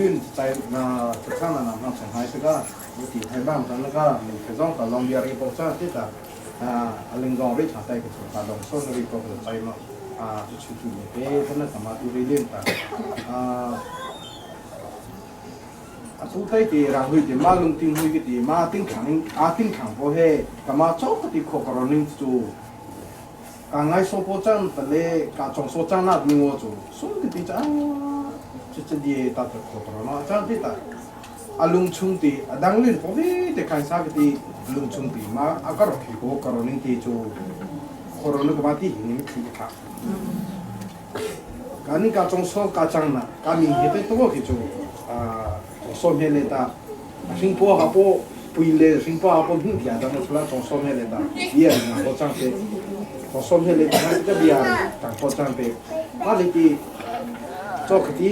lin tai na thang na na chung hai te ka ti thai bang chan ka mi the zong ta long bia ri po cha ti ta a ling zong ri tha tai ka chu ta dong son ri po ka tai ma a chu chu chu me pe ta na sama tu ri lin ta a a tu tai ti rang hui ti ma lung ting hui ki ti ma ting khang a ting khang po he ka ma chok ka ti kho ka ro ning chu ka ngai so po chan ta le ka chong so chan na mi ngo chu sum ti ti cha chu chu die ta ta kho ro na chan ti ta alung chung ti adang lin po vi te kai sa ti lung chung ti ma a ka ro khi ko ka ro ning ti chu khoro nu ka ma ti ni khi kha ka ni ka chong so ka chang na ka min he te to ki chu a so me le ta hring po ha po pui le hring po ha po hing tia da mo chula chong so me le ta ye na ko chang te ko so me le ta na ka bia ta ko chang te ma le ti cho ka ti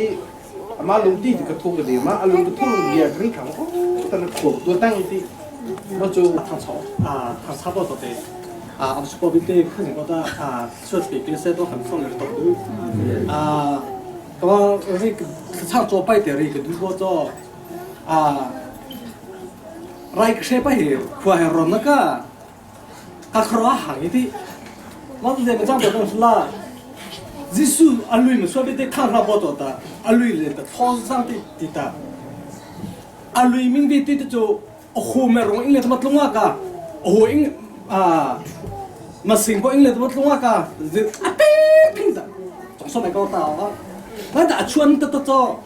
ma lung ti ka thu ka de ma a lung ka thu lung bia kri khang o ta na kho tu tang ti ma chu 他吵啊，他差不多的啊，我是宝贝的，可能我的啊，说这边些都很放的都啊，咁我这个唱做拜的那个如果做啊，来个谁拜快让那个，他可拉行一点，我是这个长得东西啦。耶稣阿瑞们说的得看上我做的，阿瑞来的超上的的的，阿瑞明的的就后面容易来他妈弄啊个，后应啊，嘛成个应来他妈弄啊个，啊冰冰的，总说没搞到啊，那打穿的都做，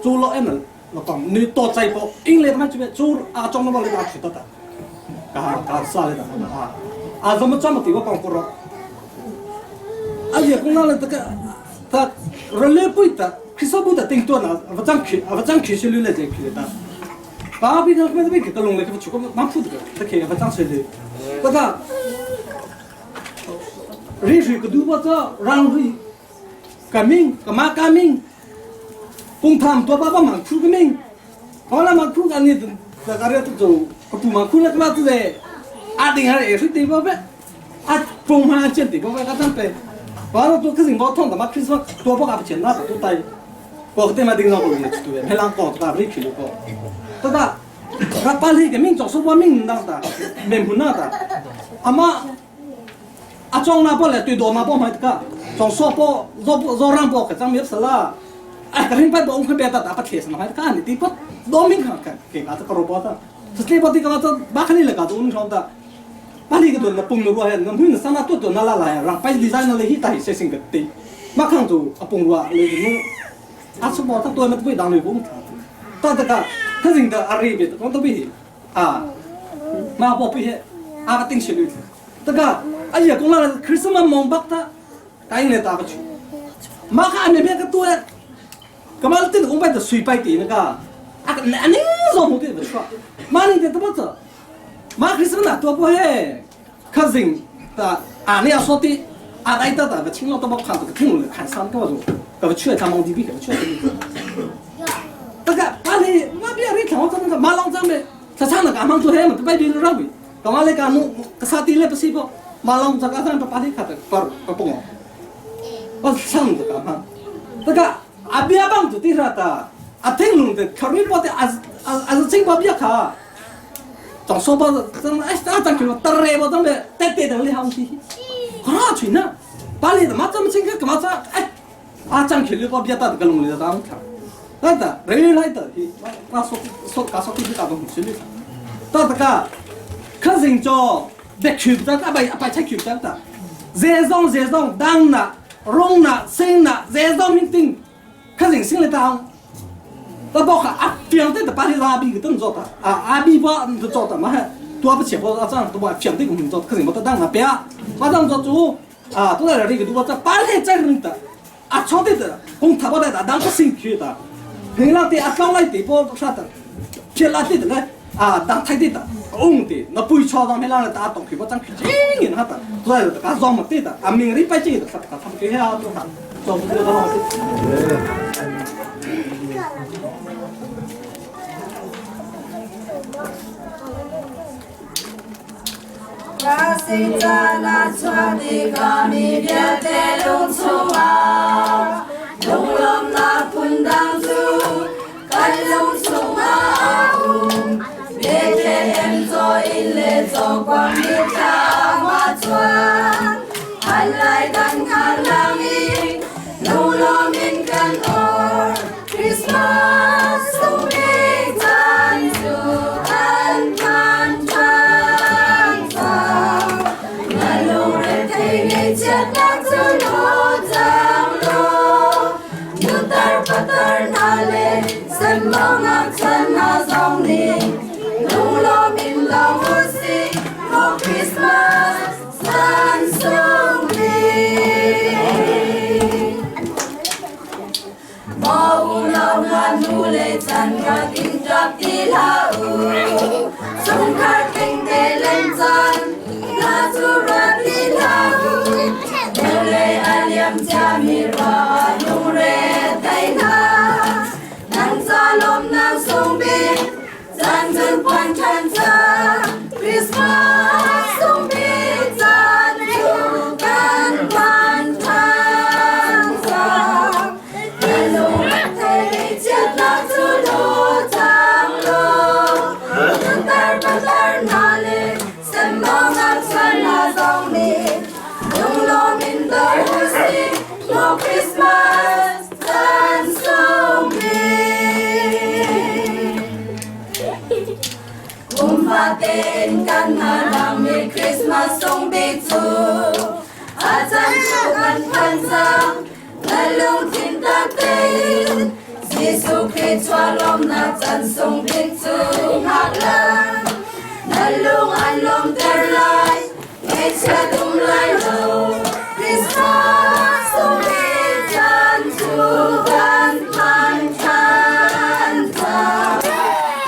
做了那那讲你多在不，应来他妈就做啊装那么来打去的的，啊啊啥来的啊，啊怎么这么地方讲过了？啊，也讲那了这个，他人类不得，其实不得顶多呢，不涨去，不涨去是留来这去的。把别个没得别个弄来，个去个蛮苦的个，他开不涨出来，不他，人水个都不走，让会革命，干嘛革命？工厂多爸爸蛮苦革命，后来蛮苦，干你这个人都做，个不蛮苦了，干嘛子嘞？啊，定下也是对不呗？啊，风马见对不呗？个长辈。完了，都可是我痛的嘛，平时多不搞不钱，那都带，我对嘛顶上不用去对，没人讲，他不去了个，对吧？他把那个命做说我命当的，命不那的，阿妈，阿装那不来对多那不买的个，装说不，若不若让不，可张没事了，哎，可能把东西别打打不贴上，还看你对不？多命看看，给俺这个萝卜的，是这把这个这马克里了个，都弄的。巴里个顿那蹦的路还，那每那三那多多那拉来，让巴里在那里去带些新个的，马看就啊蹦路啊，那个弄，啊出包他多那不会当雷公，他这个他认得阿里边的，我都不啊，马宝贝阿个顶起来，这个哎呀，公那可是嘛忙巴他，答应来打不去，马看那边个多，干嘛这个我买的水摆的那个，啊个那那种目的不说，马里的怎么走？马克思那多不嘿，可人的俺俩说的，俺来的的，听了都不看这个听了看上个种，搞不去他们地皮，搞不去。这个把你马边人看我这个马浪长的，他唱那个忙做黑嘛，都白边绕的，干嘛来干弄个啥地来不是不？马浪这个咱不把你看的不不不我，我唱这个嘛，这个阿边帮就对上的，阿听龙的，考虑不的阿阿阿是真把边卡。总说不，怎么哎？咱咱看得嘞不？怎么得得得嘞？好西，哪去呢？巴黎的嘛，怎么这个干嘛子？哎，啊，张去了，把别打这个龙里当看，那的人来的，那说说搞说的打东西的，到这个，可人叫别去不得，阿白阿白菜去不得，热上热上当那龙那生那热上面顶，可人生来当。那包括啊，非得的把你拉比个动作的啊，阿比巴你都做的嘛，多不起不啊，这样都把非得工作，可是没得当那边，马上做主啊，都在这个都把这把来这人的啊，超的的，红塔不来的，当个新区的，平常的啊，刚来的不啥的，偏拉的的嘞啊，当太的的，红的那不超上面让人打东西，我张去经营他的，都在这个装么对的，啊，明日拜见的，他他们给他做啥，做不这个好 Kasih tanah cuati kami biar telung sua. Lunglam na pundang tu. Nu le chan rak in ṭap ti hlah u. Chungkhar tling te len caan hna cu ruat ti hlah u. Velhle a liam ciami ruah lungre thei hna. Nan ca lawmhnak sung bik caan cun phuan ṭhan cang. Christmas sung bik caan cu kan phan ṭhan cang. Na lung thei chiatnak cu lu cang law Nunter patar hna le semmawngak sual hna zong nih lunglawm in dor u sih maw Christmas caan sung bik. Kum fatein kan hngahhlangmi Christmas sung bik cu a caan cu kan phan cang. Na lungthin tak tein Jesuh Khrih chuah lawmnak caan sung bik cu hngak lang. Na lung an lawmter lai, ngaihchiat um lai lo. Christmas sung bik caan cu kan phan ṭhan cang.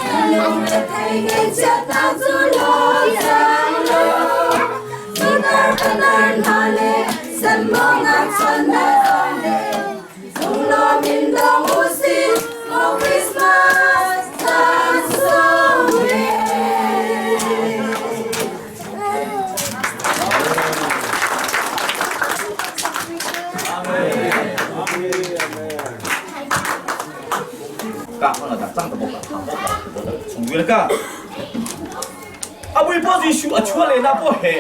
Na lung rethei ngaihchiatnak cu law cang law. Tutar patar hna le semmawngak chuan hna zong le lunglawm in dong u sih, maw Christmas caan sung bik. Ka hang da chang ta bo ka ha bo ka bo da chung wi ka abui po Jesu a chua le na po he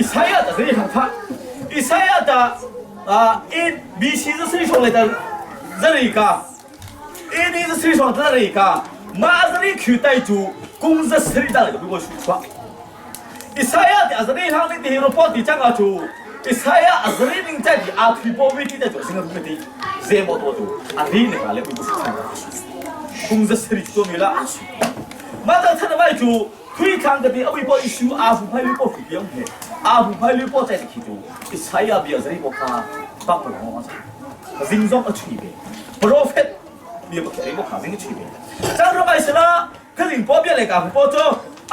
Isaiah ta zai hang tha Isaiah ta A B C za sri song le ta zari ka A D za sri song ta zari ka ma zari khu tai chu kung za sri da le bu su chua Isaiah ti azari hang ni ti ro po ti chang a chu Isaiah azari ning cha di a thui po vi ti ta chu sing ru ti ze mo to tu a ri ne ka le bu su chang kung za sri chu mi la ma ta than mai chu thui thang ka ti abi po isu a fu phai li po fu piang he a fu phai li po chai khi chu Isaiah bia zari po kha bak po lo ma zing zong a chui ve prophet bia pa khi bo kha zing a chui ve chang ro mai sala ka zing po bia le ka po cho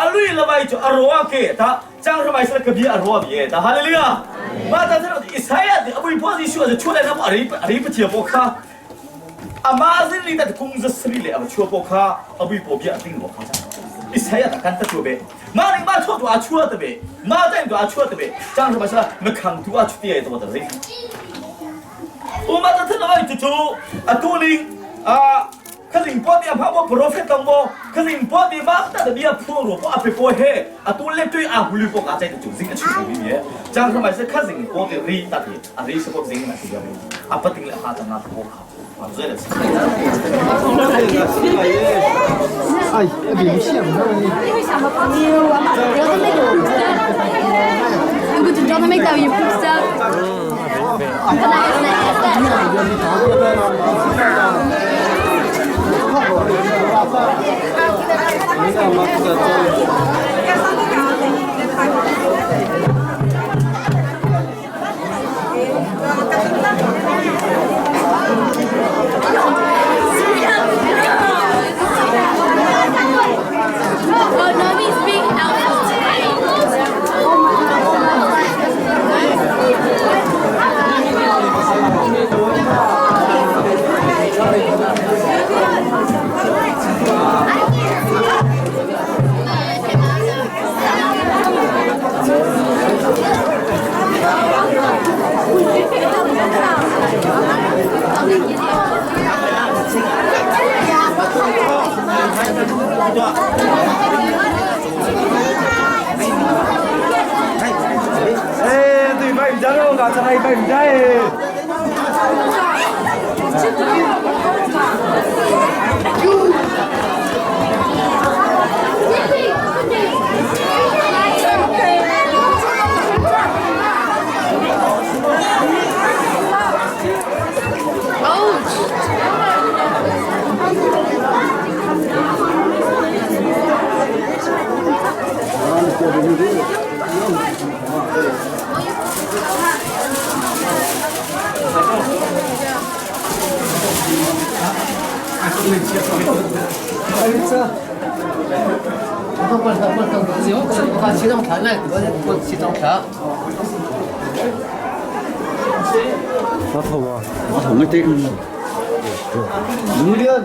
alui lamai chu aroa ke ta chang ro mai sala ka bia aroa bi ta hallelujah ma ta thano Isaiah ti abui po Jesu a chu le na ari ari pathia po kha ama zin li ta kung za sri le aba chua po kha abui po bia ting lo kha Isaiah ta kan ta chu be ma ning ma chu tu a chua ta be ma ta tu a chua ta be chang ro mai sala na khang tu a chu ti ai to ta ri uma ta thano mai chu chu atu ling a 可是波啲阿拍波 prophet 当波，可是波啲马达的比阿破罗波阿皮波嘿，阿都咧对阿胡里波阿在就整个出嚟嘅，将佢咪是可是波啲里达啲，阿里是波整个是要，阿不定咧下阵阿波卡，啊这个是。哎，明显 哎，对，买唔知咯，我真系买唔知。Julian.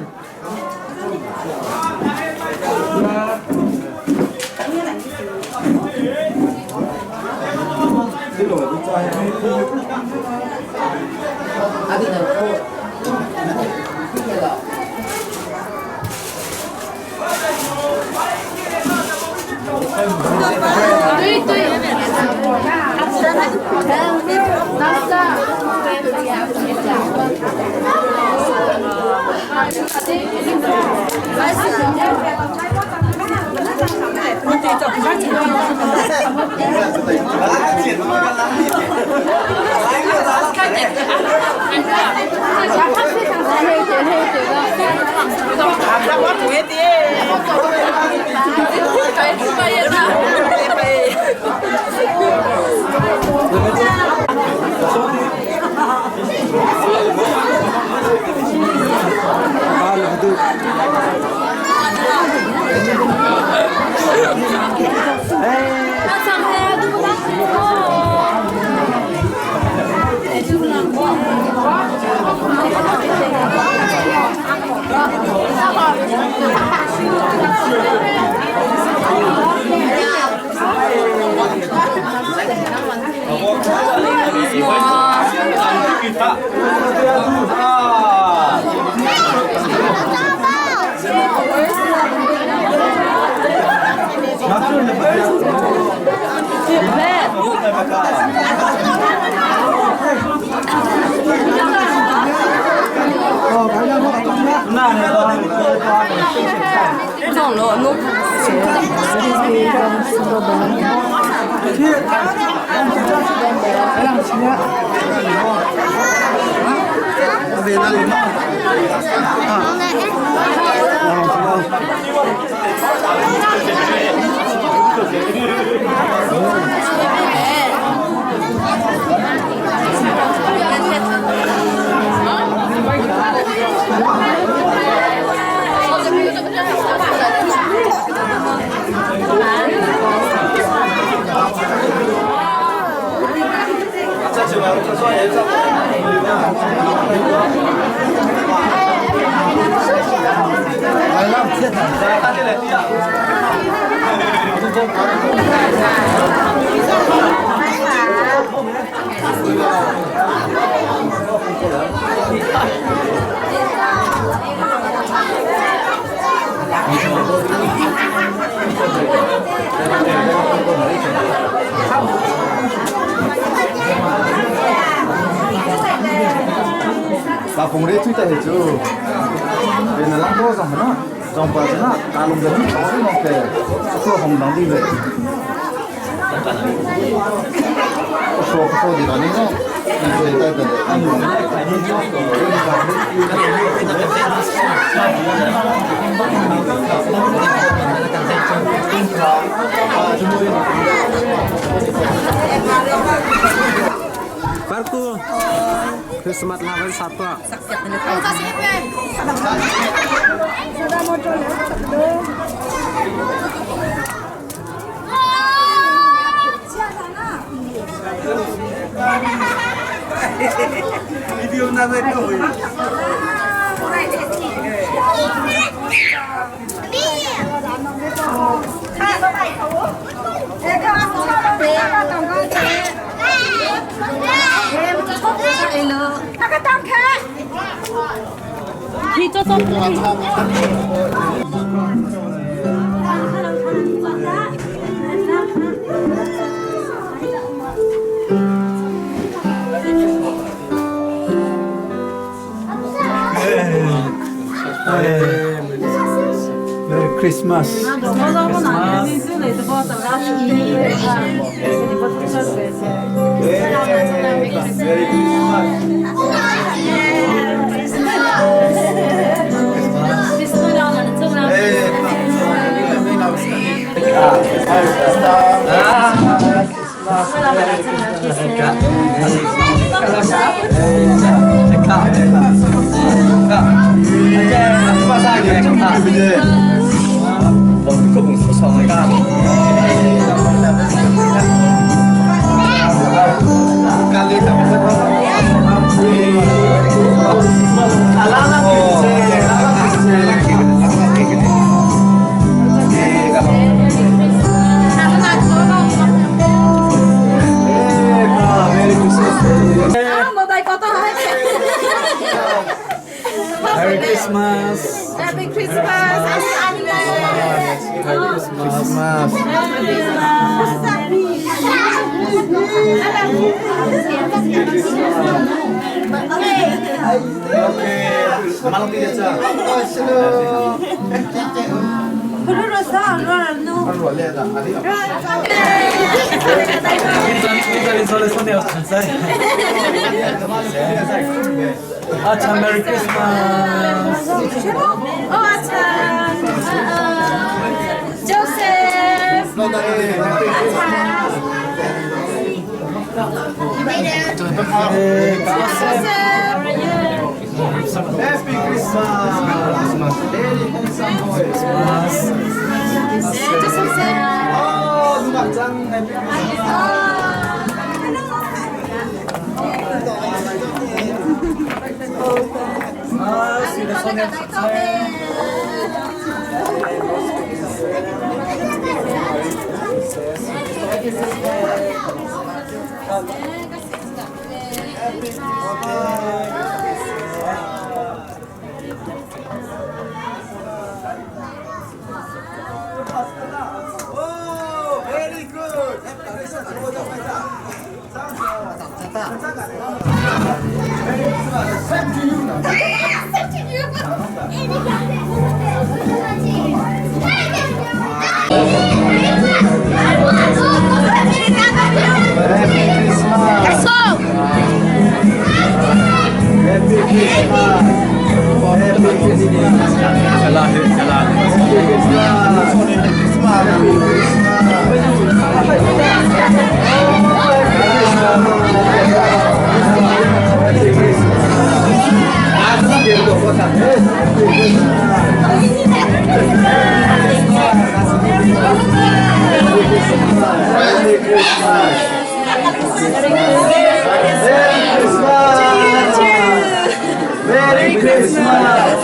Ba phung re chui ta he chu. Ve na lang to zong na. Zong pa na ta lung de ni so no ke. So hong dang di ve. So so di na ni no. Ni se ta ta an ni. Parku. Christmas lawan satu. Merry Christmas. Merry Christmas. Merry Christmas. Happy Christmas. Merry Christmas. 아참 Merry Christmas. Oh, Achan. Joseph. Joseph. Happy Christmas. Very handsome boy. Joseph. Oh, 누가 짱 Happy Christmas. Oh, very good. Let's go! Happy Christmas. Happy Christmas. Happy Christmas. Happy Merry Christmas. Merry Christmas.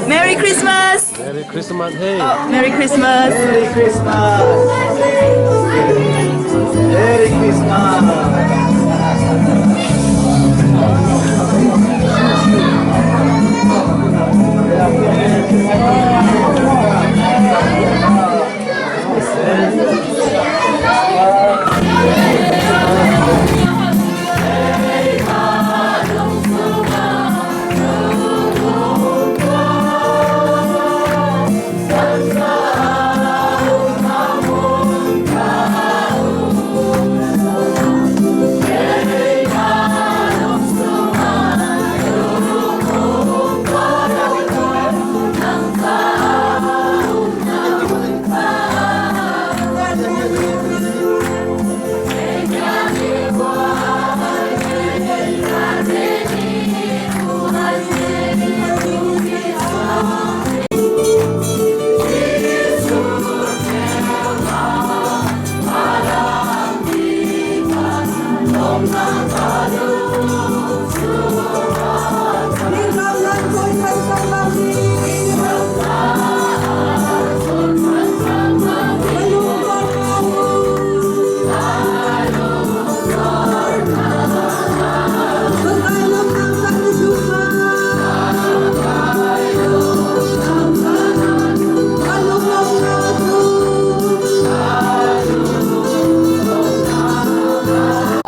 Merry Christmas. Merry Christmas, hey. Merry Christmas. Merry Christmas. Merry Christmas.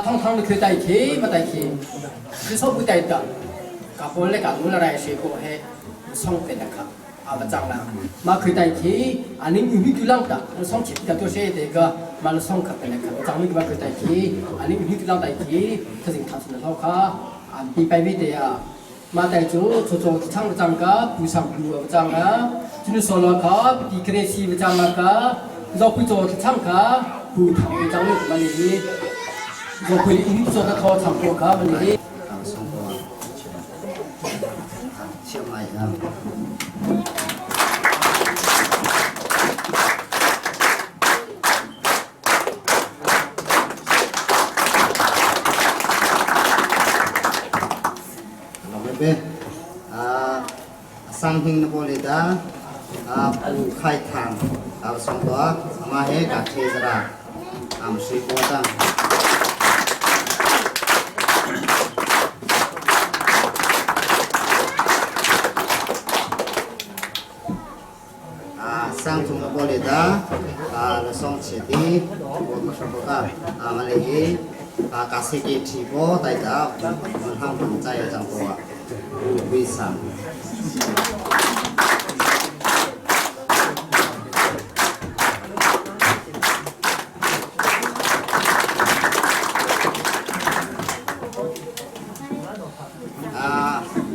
通通你去带去，不带去，你说不带的，搞不来搞不来水果嘿，送给那个阿不脏啦，嘛去带去，啊你鱼就浪的，你送钱的都是这个，嘛你送给那个，脏你嘛去带去，啊你鱼就浪带去，他是他是那老卡，啊比白比的呀。马带走，做做唱不唱个，不唱不唱啊，就是说了个，比克雷西不唱那个，若不做唱个，不唱不唱的嘛你。若会你做个考场过卡嘛你。cang. Be sang hing na pole da pu khai thang a song to ama he ka the zara am sui po tang Sang chung a le da la song che ti bo ma sha bo ka ma le hi ka se ke thi bo tai da man hang man chai chang bo a wi sang.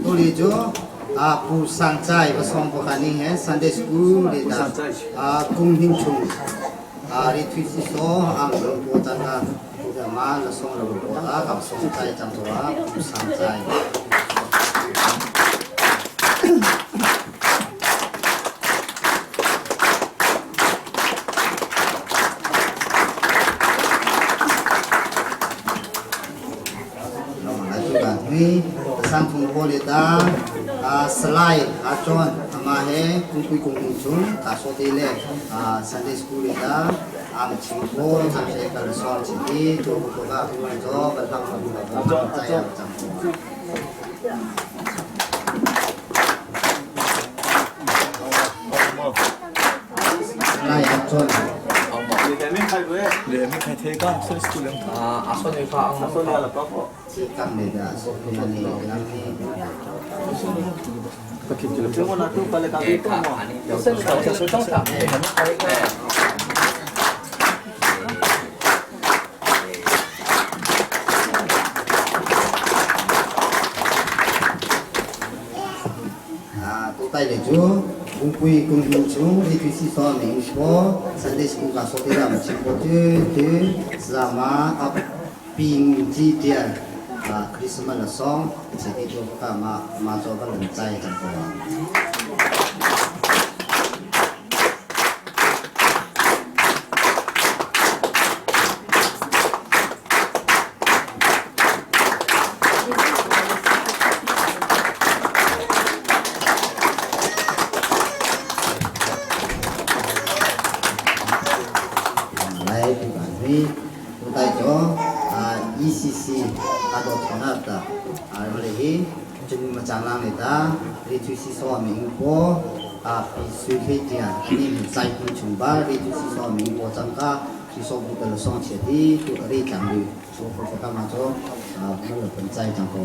Tuli cu Pu Sang Cai va song pa ning he Sunday School le da kum hing chung ri thui si so ang lo po tan ka tu da ma la song lo po ta ka song cai chang to a Pu Sang Cai. Sangphung pawl i ta Salai a cawn amah he kungpui kung chung ta so te le Sunday school i ta am chim pawl chang se kal song chi ti tu ko ka zo kan hang hang chai am chang Salai a cawn. Tai le cu Bungpui kum hnu chung APC saw ning po Sunday school ka so te ram chim po tu tu zama ap ping ji tian Christmas la song se ti tu ka ma ma zo ba lan chai kan ko. Lai tu kan hui tu tai cho ECC ado thona ta a le hi chun ma chang lang le ta ri chu si so mi po a pi su he tia ni sai pu chung ba ri chu si so mi po chang ka si so bu ta song che ti tu ri chang ri so ko ka ma cho a ma le pen chai chang ko.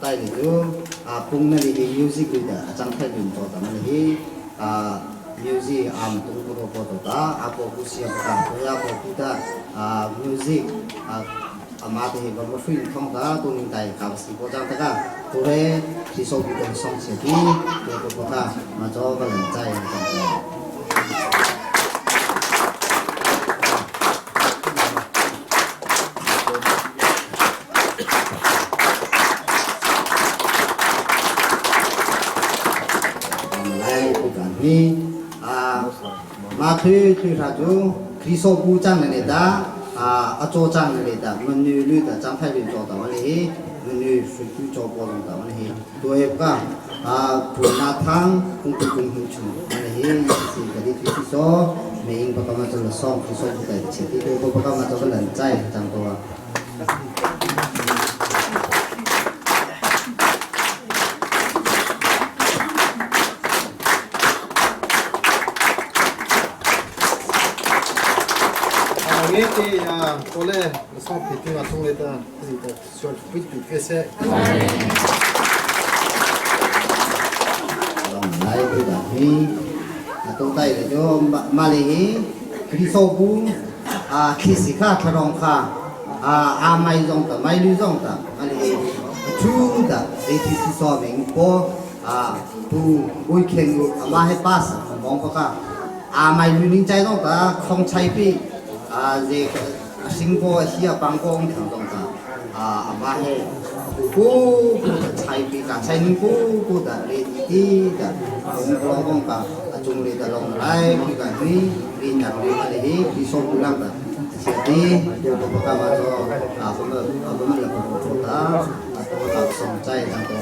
Tai le cu pung na li hi music li da chang thai bin to ta ma hi music am tung ko ko to ta a ko ku sia ta ko ya ko ku ta music ama te hi ba mo feel thong ta tu ning tai ka si ko chang ta ka tu re si so bu ton song se ti ko ko ko ta ma cho ba lan chai chang ta. Ni a ma thu thu ra chu kriso bu chang ne da a a cho chang ne da mun nu lu da chang phai bin cho da le hi mun nu su tu cho bo dong da le hi to e ka a pu na thang kung tu kung hin chu le hi si ka di thu so me ing pa ka ma cho song kriso bu da che ti to ko pa ka ma cho lan chai chang ko. nghe thì có lẽ xong thì tôi là xong rồi ta gì đó cho biết bị cái xe. hui to tai le jo ma le hi Kristobu a khisi kha thlarong kha a a mai zong ta mai lu zong ta ma le hi thu ta zei thi si so ming po a pu bui khen u ama he pass mong pa ka a mai lu ning chai zong ta khong chai pi a ze sing po hi a pang ko ong thang zong ta a ama he pu pu chai pi ka chai ning pu pu ta le ti ta ong ko ong ka chung le ta long lai pi ka ni ri tak le le hi pi so pu lang ta sia ti ko ko ka ma cho a ko ma a ko ma la ko ko ta a to ta song chai ta ko.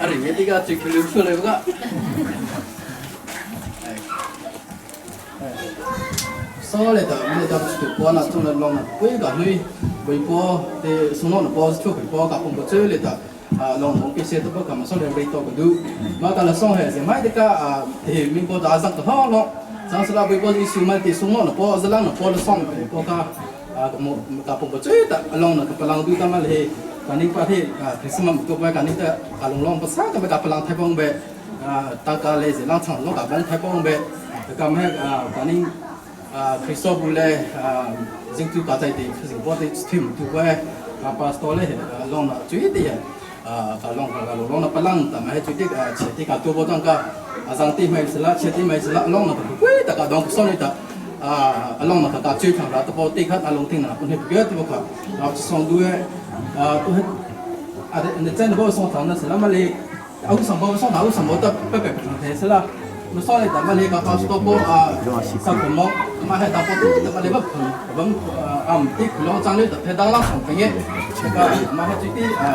A ring ti ka cui khulu khulu ka. So le ta mi ta chu po na chung le long na pui ka hui bui po te sung no na po chu pui po ka pung ko chu le ta long hong ke se to ka ma so le rei to ka du ma ka la song he se mai de ka te min po da zang ka ho lo chang sala bui po ni su ma te sung no na po zalang na po le song po ka ka mo ka pung ko chu ta long na ka palang du ta ma le ka ning pa the Christmas to pa ka ning ta ka long long pa sa ka ka palang thai pong be tangka le ze lang chang long ka bong thai pong be ka me ka ning Christo bu le jing tu ka chai te jing bo te thim tu ko ka pastor le long na chui te ka long ka long na palang ta ma he chui te che te ka tu bo tang ka azang ti mai sala che ti mai sala long na ka ku ta ka dong so ni ta along na ka ka chui thang ra to po te khat along ting na pun he ge tu ka a song du tu he a ne chen bo song thang na sala ma le au sam bo song au sam bo ta pe pe pe sala မစောလိုက်တမလေးကပါစတော့ပေါ်အာစကမောမဟဲတာပေါ်တမလေးဘဘမ်အမ်တိခလောချန်လေးတဖဒါလာဆောင်ပငေကမဟဲချီတီအာ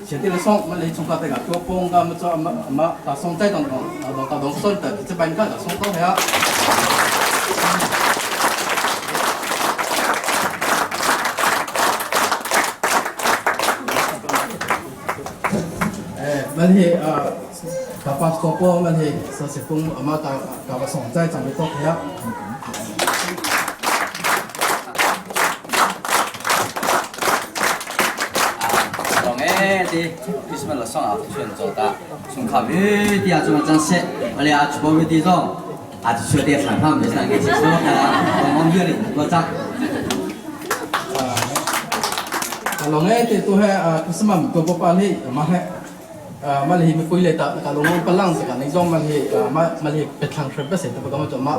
เตีละซองมาเลยชงกาแต่กับตัวปงกามาจ่อมามาตาซองใจตองตองตาดองซอนแต่จะเป็นกันตาซองต้องฮะมันเฮกาปาสโตปมันเฮสเสปุงมาตากาบสองใจจังไปตกฮะ long e ti Christmas la song a chuen cho ta sung kha vi ti a chu chang se ale a chu bo vi ti zong a chu te than pham de sang ge chi so ta long ong ye ri lo chak long e ti tu he Christmas to bo pa ni ma he ma le hi mi pui le ta ka long palang se ka ni zong ma le ma ma le pe thang thre pe se ta ka ma cho ma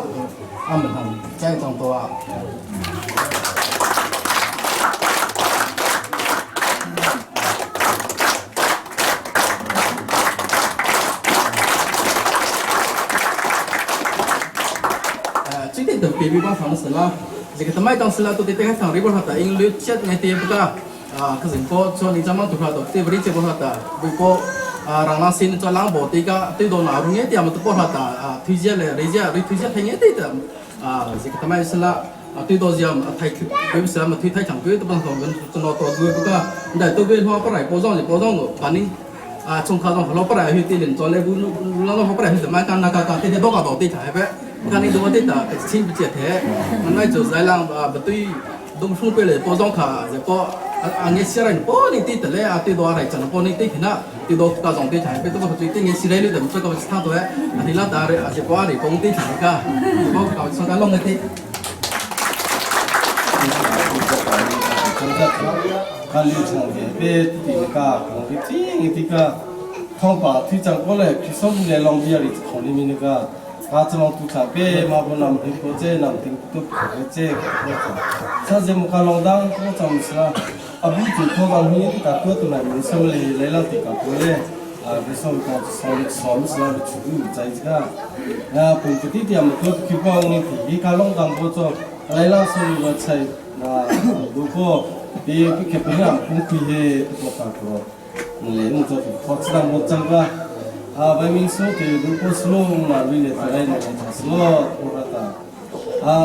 a man thang chai chang to a 这个特别比方方式啦，这个他买当时啦，都得等下上里边哈的，因为切那些不个啊，可是个做你怎么做哈的，对不对？这个哈的，不过啊，让那先做两部这个对到哪路的，么都不哈的啊，推荐嘞，人家推荐便宜的的啊，这个他买是啦。啊，对到这啊，太对不是嘛，推太长对，都帮他们做到多对不个，但都被他不来包装就包装个，反正啊，从卡上老不来去对人做嘞，不，老老不来去怎么干那个干，天天多搞到对台呗。กันนี่ตัวติดตาชิ้นเจ็ดแท้มันไม่จุดใจลังแบบตุยดงชุ่มไปเลยปอจงขาจะก็อันนี้เสียอะไรปอนี่ติดแต่เลยอาติดตัวอะไรจังปอนี่ติดขนาดติดตัวกระจงติดใช้ไปตัวก็จุดติดเงี้ยเสียเลยแต่มันก็สถานตัวอันนี้ละตาเลยอาจจะปออะไรปงติดใช้ก็ปอกับสองการลงในติด การเลี้ยงเด็กตีกาของที่จริงที่ก็ท้องป่าที่จังก็เลยพิซซ่าเลยลองเบียร์ของนี่มีนี่ก็อาจจะลองดูค่ะเป้มาบนนำถึงโปรเจนำถึงตุ๊กโปรเจถ้าจะมุกลองดังก็จำสละอาบุจุทองนี้ที่กับตัวตัวไหนมันสมเลยเลยลังติกับตัวเลยอ่าพิซซ่าก็สอนสอนสละชุดใจจ้าอ่าปุ่มที่ที่มันก็คิดว่านี่ที่การลองดังก็จะอะไรล่ะสรุปว่าใช่นะดูก็ဒီပြခေပနာပုံခီဟေတော့တာတော့လေမတော့ခေါစလာမချန်ကအာဘိုင်မင်းဆိုတေဒူပိုစလုံးနာဝီလေတရိုင်းနေစလောဟောတာအာ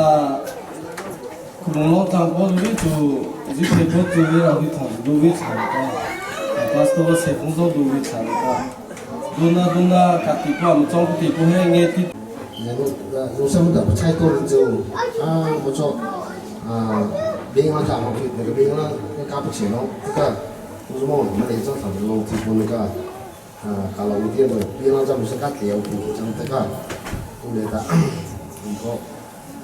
ခုလုံးတန်ပေါ်လူတူဇိကေပေါ်တူဝီရာဝီထန်ဒူဝီချာတာပါစတော့ဆေဖုန်ဇောဒူဝီချာတာဒူနာဒူနာကတိပွားမချောင်းတိပူဟဲငေတိ 有什么的不太多的就啊，我说啊，别人家嘛，那个别人那搞不起了，这个就是我们那种他们弄提供那个啊，搞了五点的，别人家不是搞电不讲这个，过来的，你说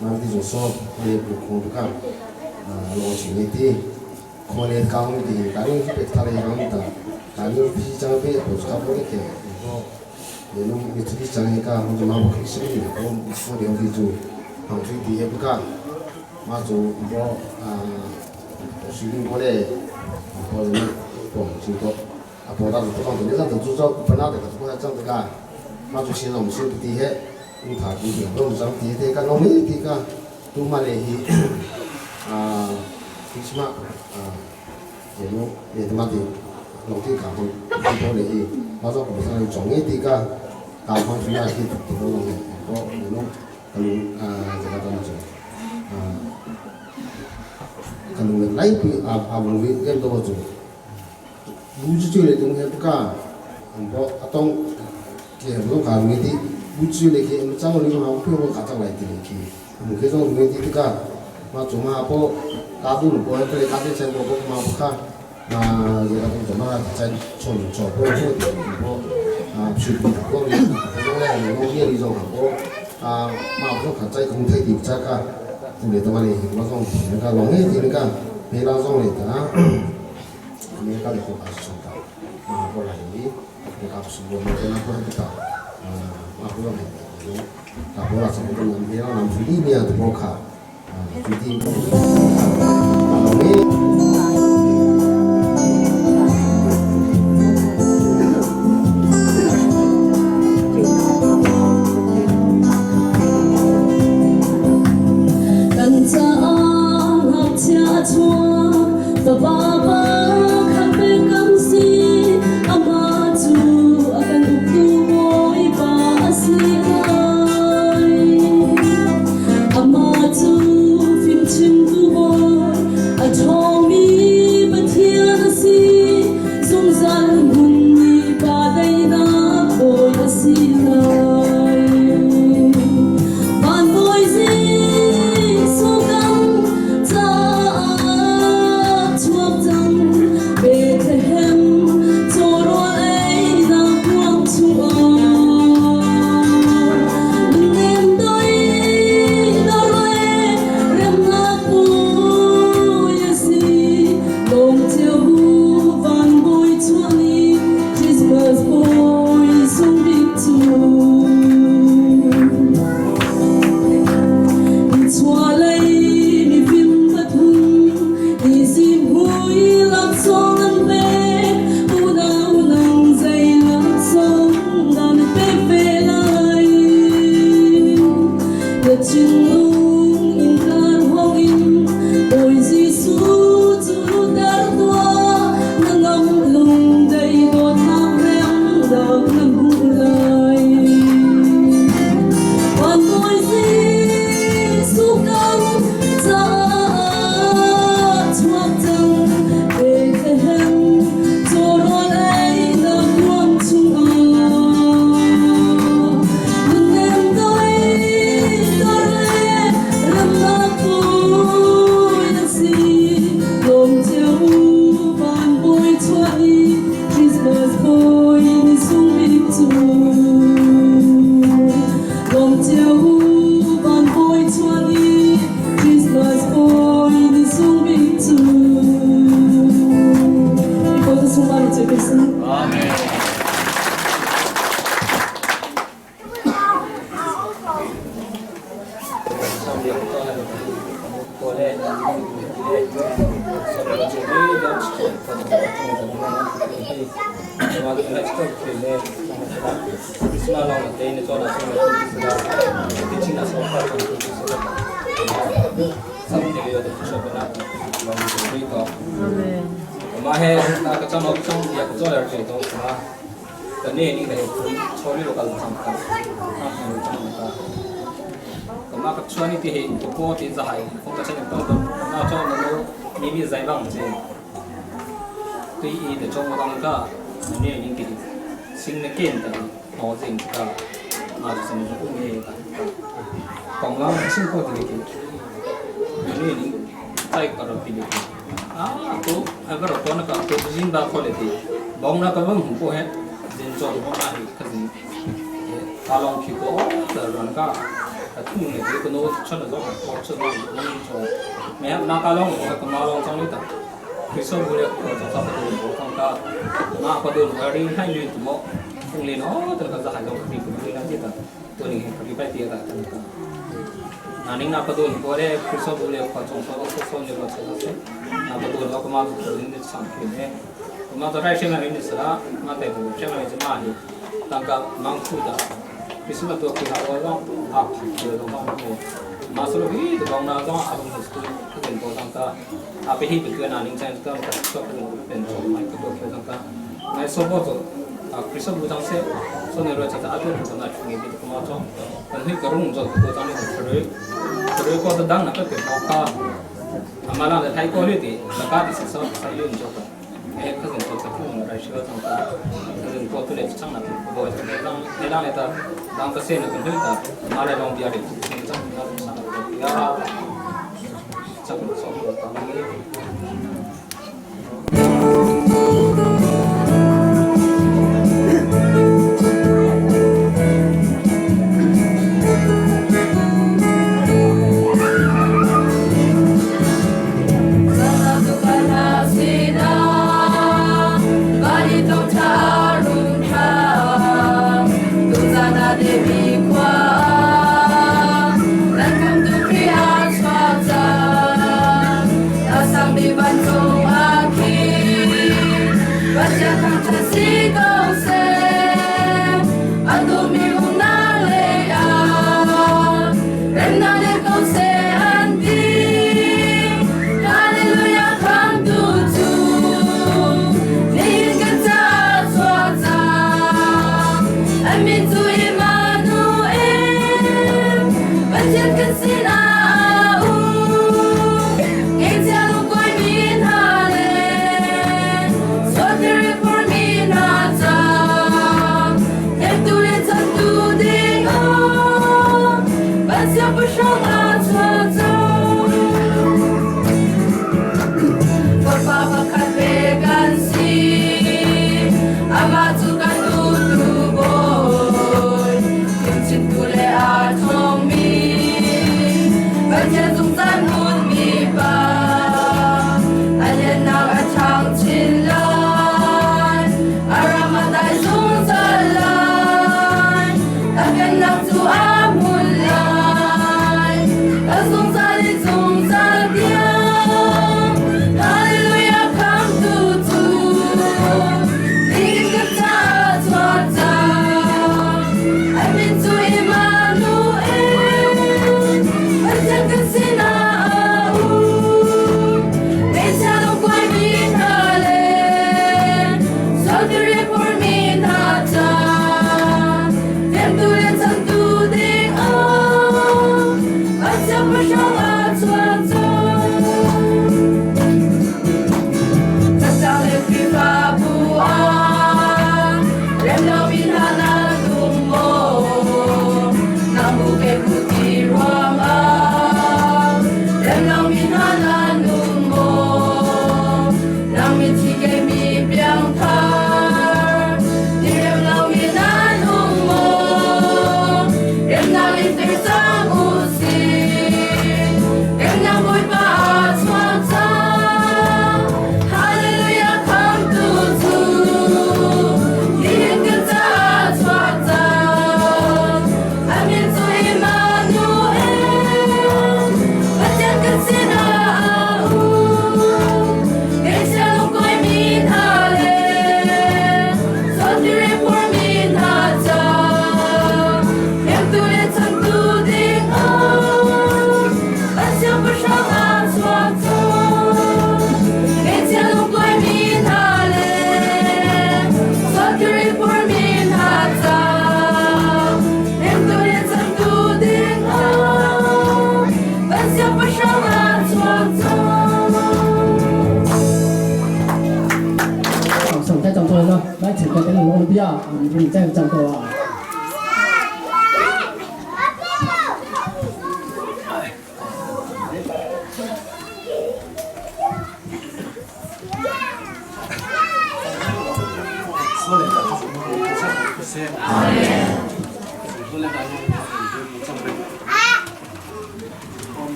那你就说也不空这个啊，老钱的的，可能讲的，当然是别他的讲的，当然比讲比不是搞不的去，你说。你弄你自己讲一个，我就拿不开心的，我我了解就杭州的也不干，嘛就我啊，水平过来，我人不就多，啊，不大是不讲的，你让他做做不拿的，他不讲这个，嘛就先让我先不低些，你他不行，我们讲低些，个我们低个，都嘛嘞啊，起码啊，也弄也他妈的。long ti ka hon ko le hi ma zo ko sa chong nge ti ka ka hon fi a hi ti ko long he ko no kalu a jaga ta chu kalu le lai pi a a bong vi em do chu bu chu chu le tung he ka bo atong ke bo ka ngi ti bu chu le ke chang ni ma phu ko ka chang lai ti le ki mu ke jong ngi ti ka ma chu ma po ka du bo ke ka te chen bo ko ma ka ma ye ka tu ma chen chon cho bo cho ti bo a chu bi ko ni ko le no ye li jong ko a ma ko ka chai kong thai ti cha ka tu le ta ma le ma jong ti ka long ye ti ka me la jong le ta me ka le ko ka chong ta ma ko la ni ka su bo me na ko ta ma ko la ka ko la sa ko na me la na fu li me a to ka tu ti ma long ye. Kan caah ngakchia a chuak, fapa pakhat pek kan si, amah cu a kan uktu Bawipa a si lai. Amah cu fimchimtu bawi, a ṭhawngmi Pathian a si, zungzal hmunmi pa daihnak bawi a si lai. Van Bawi Jesuh kan caah chuak cang, Bethlehem cawrawl einak kuang chungah. Lungnem doi dor le remnak bawi a si, lawm cio van bawi chuah ni, Christmas bawi sung bik cu. Chuahlei mifim pathum nizim hui laksawng an pek, unau nang zei laksawng dah na pek ve lai? Na thinlung innka hawng in Bawi Jesuh cu lutter tuah, na ngam lung dei dawtnak remnak na hmuh lai. Van Bawi Jesuh kan caah chuak cang, Bethlehem cawrawl einak ruang chungah. Nunnem doi dor le remnak bawi na si, lawm cio van bawi chuah ni, Christmas bawi ni sung bik cu. Lawm cio van bawi chuah ni, Christmas bawi ni sung bik cu. Ikaw sa sumari, Jefferson. Amen. Ma so hi to bang na zong a bang stu ka den ko tang ta a pe hi pe na ning chan ka ka so ka pen cho mai ka to khe tang ta ngai so bo to a kriso bu tang se so ne ro cha ta a tu ko na chu ngi bi ko ma cho kan hi ka rung jo ko tang ni ko re ko ta dang na ka ke ka amala le thai ko le ti la ka ti so sa yun jo ko e ka zen ko ta ku ra shi wa tang ta ka zen ko tu le chang na ko bo ne lang ne lang le ta lang ta se na kan hi ta ma le long bia de chang na sa na ya chang so ko ta ni.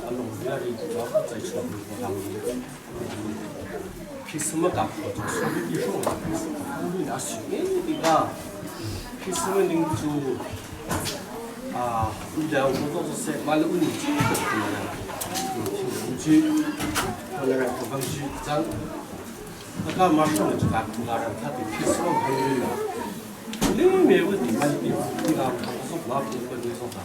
Along biari ba chai chuak mi ko lang ni. Christmas ka ko chu su bi sho ni na su ni ti ga Christmas ning chu à u da u ko zo se ma le u ni chi ko ti na u chi ko le ka bang chi chang ka ma sho ne ka ku la ra tha ti Christmas he ni me u ti ma ti ti ga ko so ma pu ko ni so ka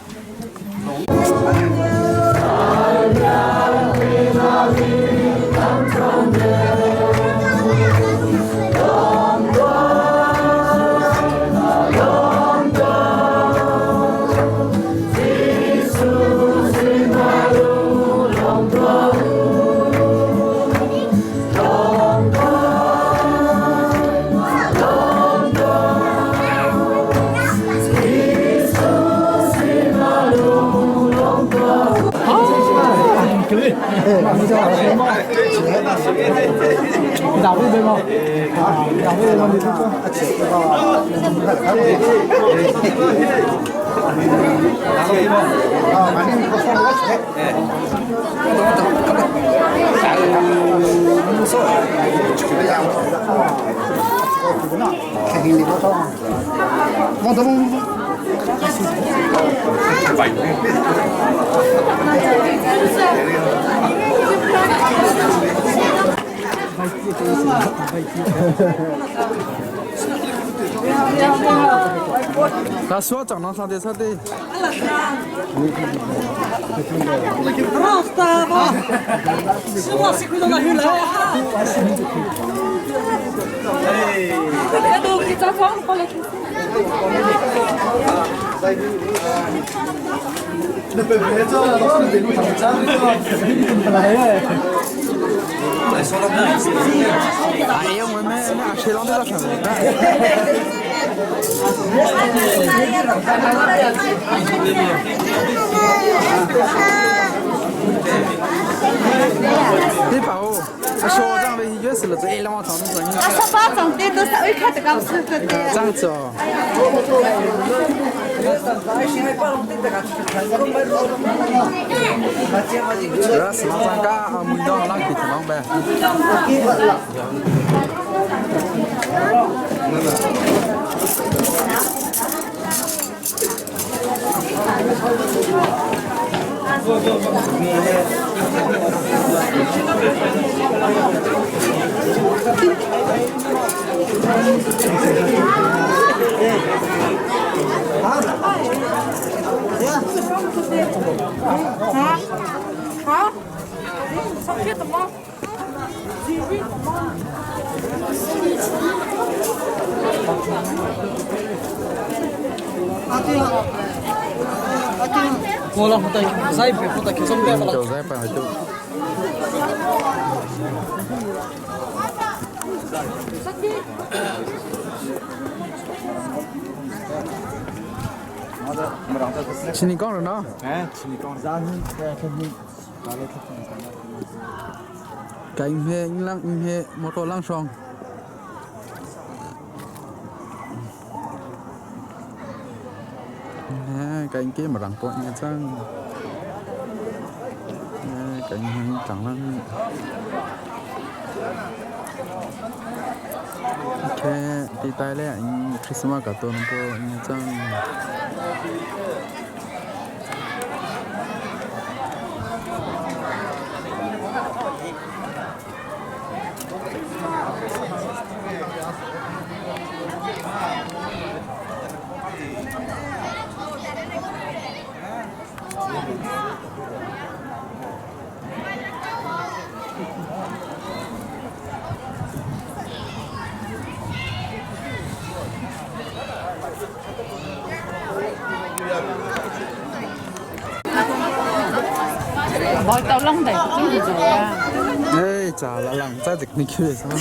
那说长了啥的啥的。哎呀，我们那谁让这个什么？你把我，啊，学长呗，越是了这一两万长的生意。啊，十八张的都是爱看的高兴的。这样子哦。这是哪张家啊？门当啷个啷呗？好，上学的吗？我了，我在我在开什么就在办就。请你讲了呢？哎，请你讲。 cái he lăng he motor lăng song cái kia mà răng bọ nha chăng cái chẳng lăng ok đi tay lẹ anh Christmas cả tuần bộ nha chăng 冇到啷地，中意做啊！哎，咋了？啷在这你去什么？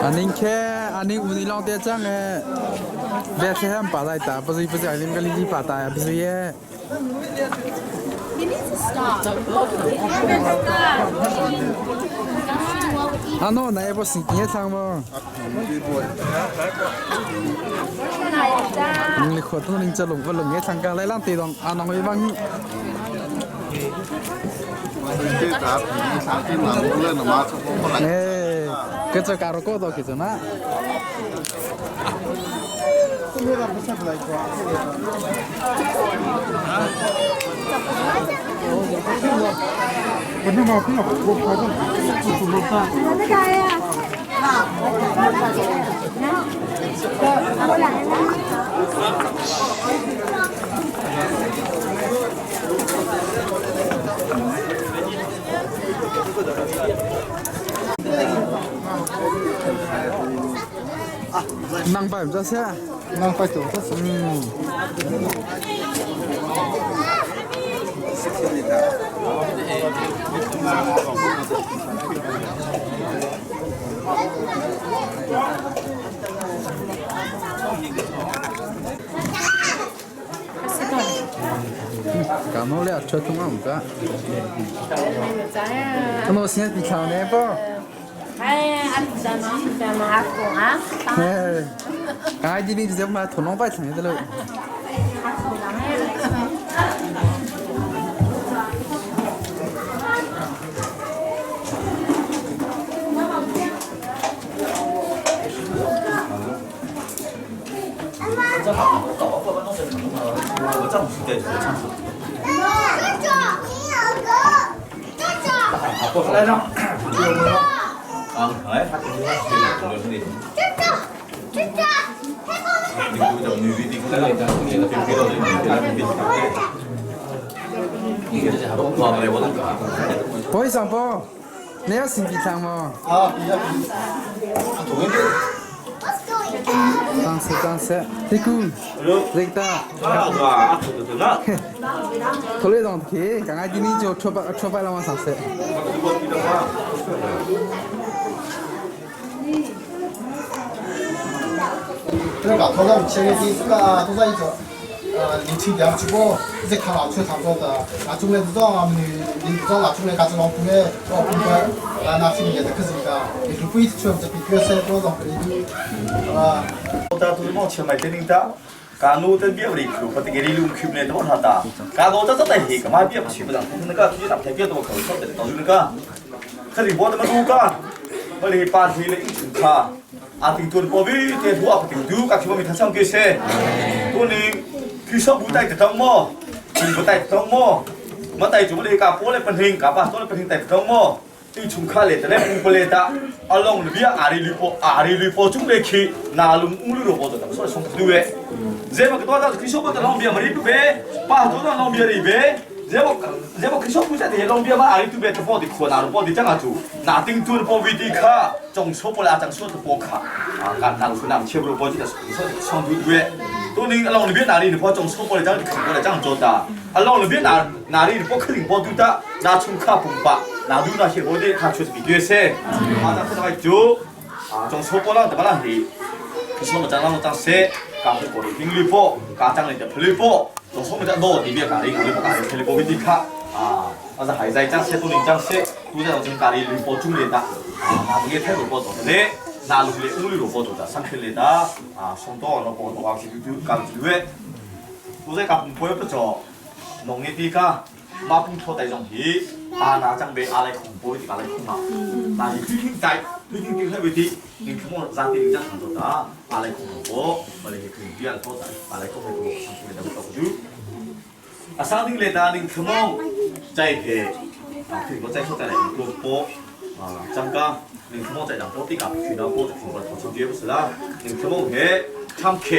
อันนี้แค่ Ani uni long te chang e Bethlehem pa dai ta pazi pazi ai lim kali pa ta ya pazi e. Ano na e bo sing ye thang mo. Ning le khot ning cha lung va lung ye thang ka lai lang te dong anong e bang. Eh, cái cho cà rô đó cái cho nó. Nang phải cho xe. Nang phải chỗ cho xe. Cảm ơn lẹ cho chúng ông cả. Nó xin bị chào nè bố. Cái gì đi giờ mà thổ nông bay thằng ấy rồi. 来张。啊，哎，不会上波，你要先比上吗？啊，比啊比。当时当时，这个，这个，头来让去，刚刚今天就出发出发了往上车。 그러니까 도감 체계가 도사이죠. 年轻点出过，一直看老出差不多的，那中来这种啊，你你这种拿出来干这种工的，哦，工的，啊，那是你的可是一个，你是不一出这比决赛多种可以，啊。 ta tu mo che mai te ning ta ka nu te bia ri khu pa te ri lung khim ne to ha ta ka do ta ta ta hi ka ma bia chi ba dang na ka tu ta te bia to ka so te to lu ka kha ri bo ta ma tu ka ma li pa thi le in kha a ting tuan po vi te thu a ting du ka khi ma mi tha sang ke se tu ni khi so bu tai te tong mo bu tai te tong mo ma tai chu ma li ka po le pan hing ka pa to le pan hing tai te tong mo ติชุมคาเลตเลปุงเปเลตาอลองเบียอารีลิโปอารีลิโปจุงเลขีนาลุงอุลุโรโปตะสอสงดูเวเจมกตัวตาคริโซปตะลองเบียมาริตุเบปาตัวลองเบียรีเบเจมเจมคริโซปุจะเดลองเบียมาอารีตุเบตฟอดิขวนารุปอดิจังอาจูนาติงตุนปอวิติคาจงโซปลาจังโซตปอคาการนาลุนามเชบรุปอจิตะสอสงดูเวตัวนึงอลองเบียนารีปอจงโซปลาจังขวนาจังโจตาอลองเบียนานารีปอคลิงปอตุตานาชุมคาปุงปะ나두나 히보디 같이 비교해 아나 그나마 주 정소보랑 대발랑 히 그소모 장랑 장세 가고 고리 빙리포 가장리 플리포 정소모 장너 디비아 가리 가리 가리 플리포 비디카 아 맞아 하이자이 장세 또는 장세 두자 정가리 리포 중리다 아 나중에 태도 보도네 나루리 우리로 보도다 상필리다 아 송도 너 보도 와 기두 감주에 도저히 가 보여보죠 농이 디가 마풍 초대 정히 阿那张被阿来恐怖的阿来恐嘛，那伊推轻带，推轻顶喺位啲，你恐我让啲人行到打，阿来恐怖，我哋去啲人拖仔，阿来恐怖，上次你哋读书，啊，上顶嚟打你恐怖，在嘅，啊，佢个在出在嚟个波，啊，张家，你恐怖在让波啲夹，佢那波就恐怖头上绝不是啦，你恐怖系参客，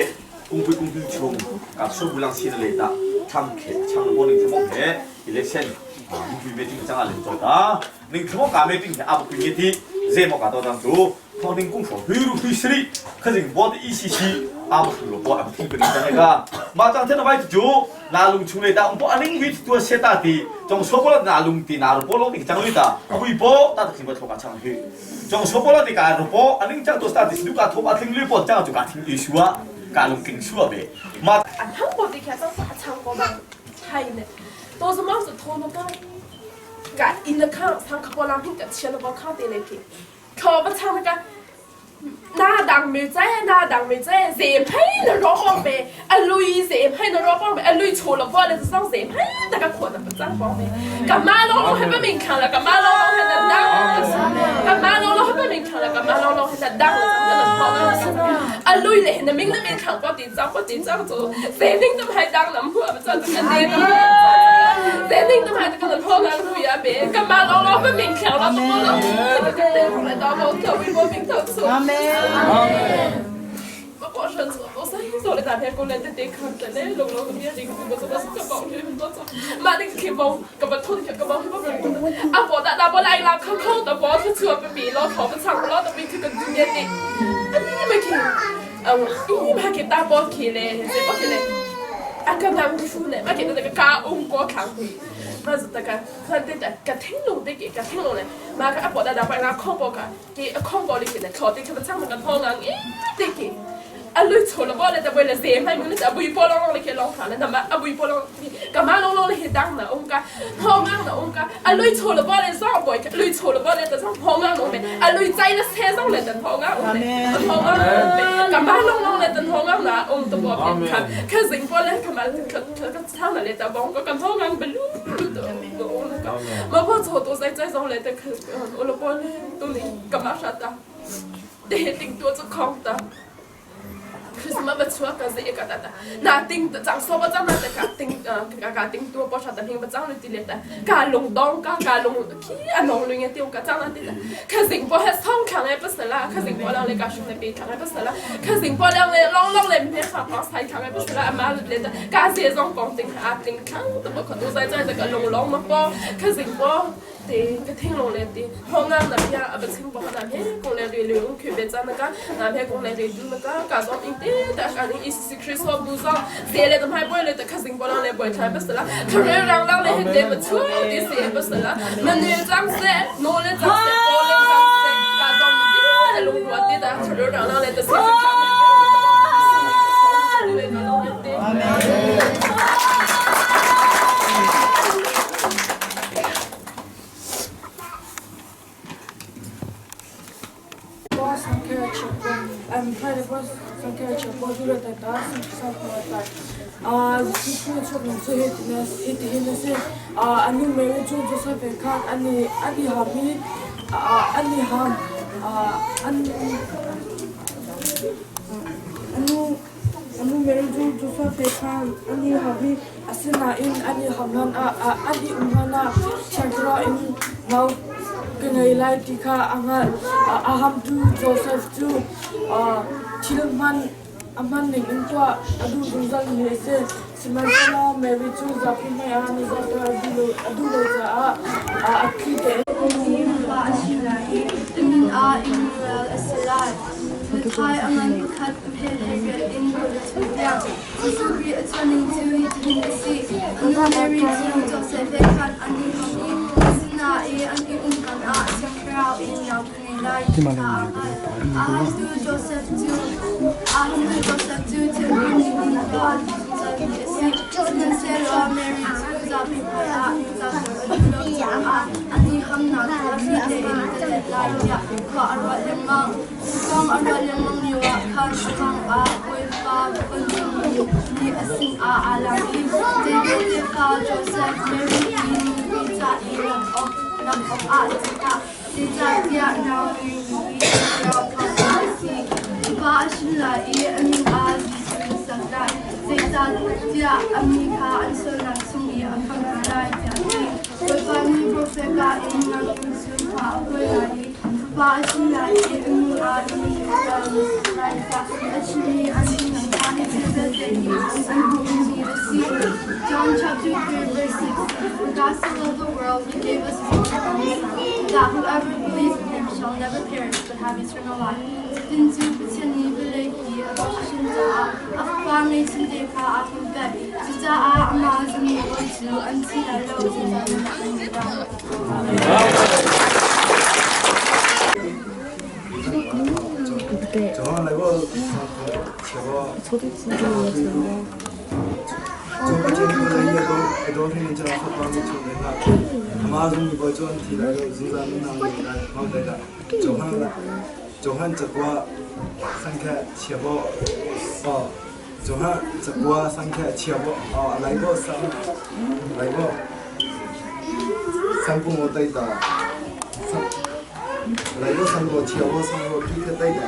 公归公归穷，夹手不让先嚟打，参客，参波你恐怖系 election 啊，meeting จังอะไรจอดาหนึ่งชั่วโมงการ meeting เนี่ยอาบุกินที่เจมกาตัวตั้งจูพอหนึ่งกุ้งสองฮิรุฮิสริคือสิ่งบอด ECC อาบุกินบอดอาบุกินเป็นจังไงก็มาจังเท่าไหร่จู Na lung chung le ta um po aning hui tua se ta ti chong so po na lung ti na ro po lo ti chang lui ta abui po ta ti ba thoka chang hui chong so po lo ti ka ro po aning chang to sta ti du ka thop a thing lui po chang chu ka thing i shua ka lung king shua be ma 啊，韩国的看上是唱歌嘛，还呢，都是忙是头那个，个因那看唱歌波浪平个钱都不靠的那个，靠不唱那个。那当没在，那当没在，谁配的绕方呗？啊，累谁配的绕方呗？啊，累错了，我的是上谁配那个可能不脏方呗？干嘛老老还不明看了？干嘛老老还在当？干嘛老老还不明看了？干嘛老老还在当？啊，累嘞，那明那明看我点脏，我点脏做，谁领都还当了，我不知道这个谁谁领都还这个人破烂路呀呗？干嘛老老不明看了？怎么了？这个对红来到我头，我明头错。我光身子，我三做了大片过来的得看的嘞，龙龙面这个我怎么是个包去我做，妈那个开包，个把头个包个包，啊我的那不来啦，空空的包是出不比老头不长老的没去个中间的，啊你没去，啊我你们给大包去嘞，谁包去嘞？啊个南夫呢，我给那个家翁过看会。嘛是这个，反正的，个听拢的给个听拢嘞，嘛个阿婆大大把那空包个，给空包里给的，靠的可不唱那个汤啊，哎，对给。啊，你错了，我来为了谁？还没你在微波炉里去弄下了，那么啊微波炉，干嘛弄弄里去当呢？我讲，好硬呢，我讲，啊你错了，我来上过去，你错了，我来得上好硬弄的，啊你在了车上来等好硬弄的，好硬弄的，干嘛弄弄来等好硬呢？我们都不看，看人过来，干嘛可可可唱了来得帮我干好硬不噜噜的，我那个，我怕错多在在上来得可，我老婆呢都能干嘛啥的，得顶多做空的。Christmas ba chua ka ze ka ta ta na ting ta chang so ba chang na ta ka ting ka ka ting tu bo sha ta ping ba chang lu ti le ta ka long dong ka ka long ki a nong lu nge ti ka chang na ti ta ka sing bo ha song khang ai pa sa la ka sing bo lang le ka shung le bi khang ai pa sa la ka sing bo lang le long long le me kha pa sai khang ai pa sa la ma le ta ka ze zong kong ting a ting khang ta bo kha tu sai chai ta ka long long ma bo ka sing bo 对，个听落来的，好俺那边啊不听不那边过来对流，特别在那个那边过来对那个家长一点，但是你意思是去说不上，谁来都还不来的，可是不让来不来不是啦，可是让让来对不错的谁不是啦，没女长噻，哪来长噻，我来长噻，家长的路过的，可是让让来的谁是 Anu Mary cu Joseph he khan an i ham i an i ham. Anu Mary cu Joseph he khan an i ham i asinain an i ham hlanah an i um hlanah Thiang Thlarau in nau ka ngei lai ti kha a hngalh. A hamtu Joseph cu thil hman a hman ning in tuah a duh zungzalmi a si. Sihmanhsehlaw Mary cu zapi hmaiah nizarter a duh lo caah a thli tein Pa a si lai i a min ah Immanuel a si lai. Thai a ngan pakhat phe 18 in 22 tiang. Jesuh Khrih a chuahning cu hitihin a si. A nu Mary cu Josef he khan an i ham i asinain an i um hlanah Thiang Thlarau in nau ka ngei lai ti kha aa hngal. A hamtu Josef cu a hamtu Josef cu thilri ning in a tuah zungzalmi a si. Sihmanhsehlaw Mary cu zapi hmaiah ningzahter a duh lo caah an i hamnak kha thli tein ka let lai tiah khua a ruah lengmang. Cu kong a ruah lengmang lioah khan a mang ah Bawipa vancungmi nih a sinah aa lang i David tefa Josef, Mary i nupi ca i lam awkah ṭih Zeicahtiah nau ngeimi hi Thlarau thawngin a si. Fapa a hrin lai i a min ah Jesuh na sak lai, zeicahtiah a mi kha an sualnak chung i a khamh hna lai, tiah a ti. Bawipa nih profet ka in nang cu khua a huai lai i fapa a hrin lai i a min ah Immanuel na sak lai, tiah a chimmi an min kha hi thil vialte hi an hmuhmi a si. John chapter 3 verse 6 For God so loved the world, he gave us his only Son, that whoever believes in him shall never perish but have eternal life. Tin cu Pathian nih vawlei hi a dawt hrinhran caah a Fapa ngeihchunte kha aa pumpek. Cucaah amah a zummi paoh cu an thi lai lo, zungzal nunnak an ngei lai. Johan cakua sangkha chiabo Johan cakua sangkha chiabo laibo sang laibo sangpung o tai ta laibo sangbo chiabo sangbo pi ka tai ta.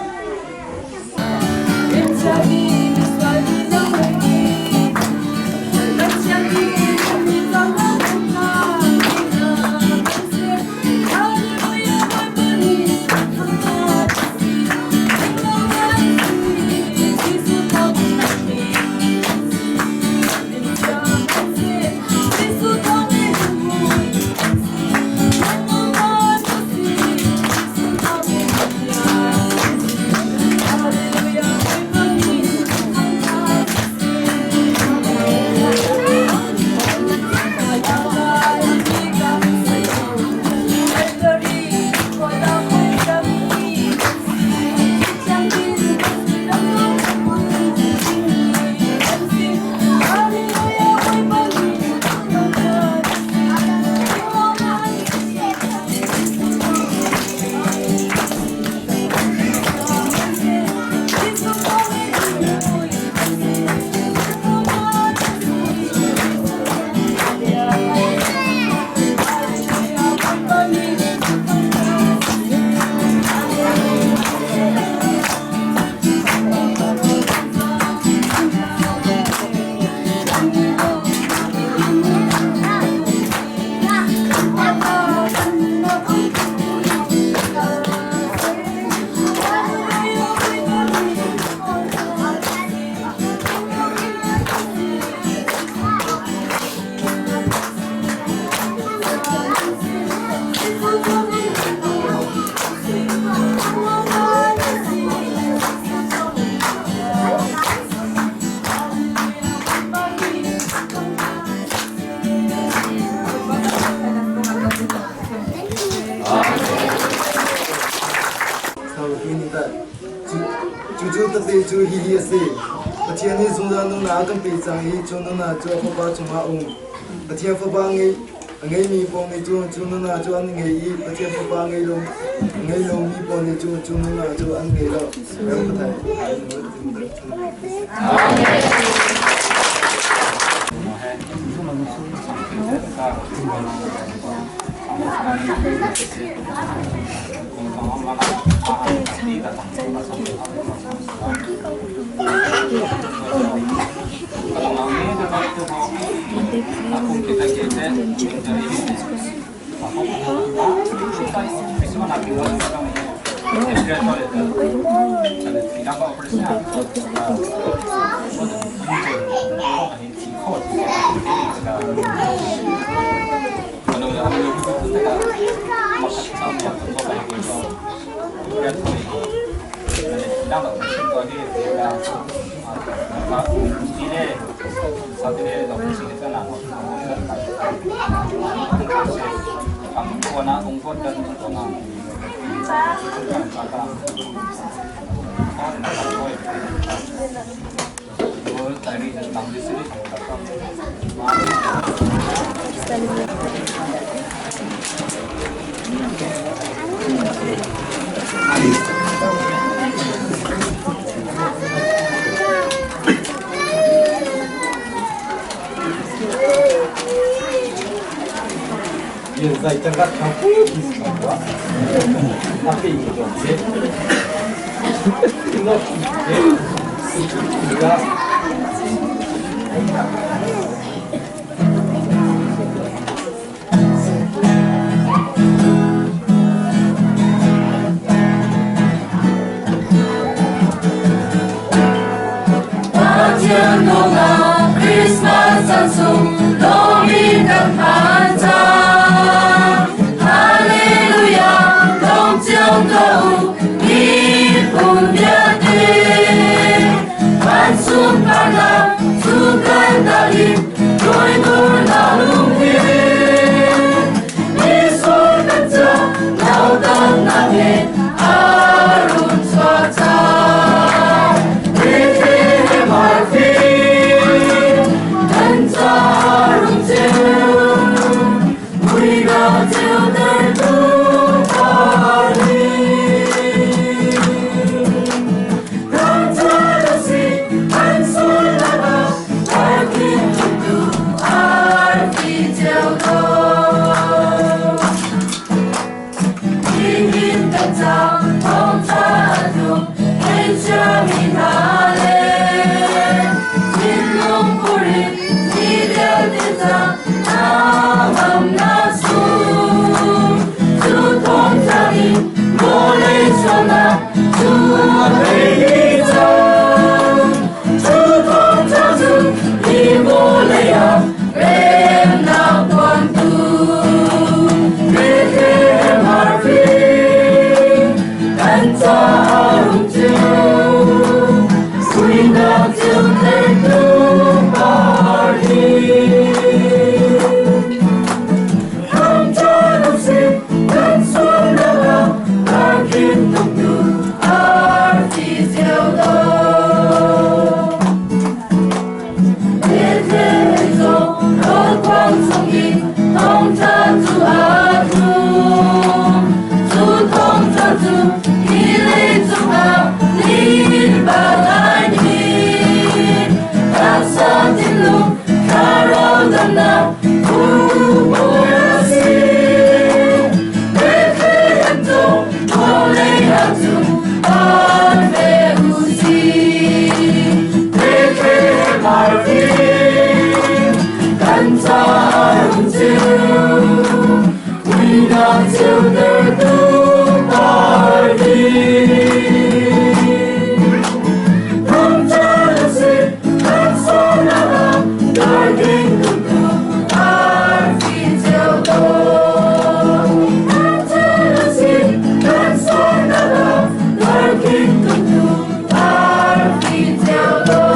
Cucu tete cu hihi a si. Pathian nih zungzal nunnak a kan pek cang i cu nunnak cu a Fapa chungah a um. Pathian Fapa a ngeimi paoh nih cun cu nunnak cu an ngei i Pathian Fapa a ngei lomi paoh nih cun cu nunnak cu an ngei lo. 现在这个他不是我，他被一种钱，那这个。 Pathian nungak Christmas caan sung lawmin kan phan cang. Hallelujah, lawm cio tuah u, miphun vialte. cang hnangamnak sung. Cu thawngtha in vawlei sualnak cu a tei dih cang. Cu thawngtha cu hi vawlei ah remnak phuantu. Bethlehem arfi kan caah rung ceu. Suinak ceutertu parhi. Thangṭhat usih kan sualnak ah darkin tuktu arfi cio dawh. Bethlehem zong rawlkuang chungin thawngṭha cu aa tlum. Cu thawngṭha cu hi leicung ah lihbak ai hnin. Taksa thinlung thlarau damnak phu a si. Bethlehem cu vawlei ah cun phan ve u sih. Bethlehem arfi kan caah rung ceu. Muihnak ceutertu parhi. Thangṭhat u sih kan sualnak ah darking tuktu arfi ceu dawh. Thangṭhat u sih kan sualnak ah darking tuktu arfi ceu dawh.